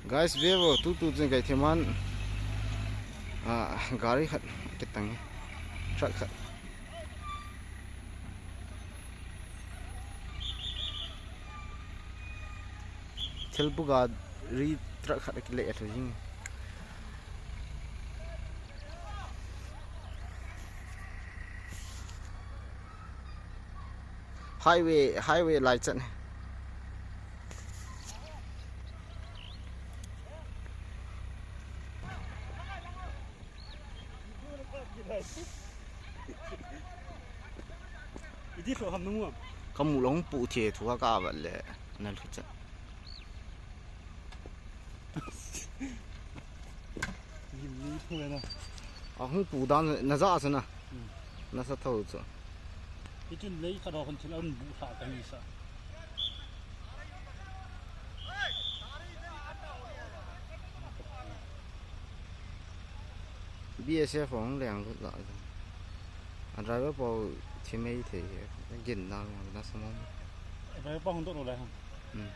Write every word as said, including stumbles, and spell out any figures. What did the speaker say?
Guys, bebo tutu jeng kai theman, ah, gari khat ketang, truck khat. Thilbu gari truck khat kile atho jing. Highway, highway lai chat. Idi so ham nung. Kamu long pu the thu ka ba le na lu cha. Gim ni thu na. A hung pu dan na za sa na. Hmm. Na sa thau cha. Ichun lei kha do hon thil an bu sa ka ni sa. B S F hong leng lut la. A driver pau thimei thei he. Gin na leng na samo. Driver pa hong do lo lai hong. Hmm.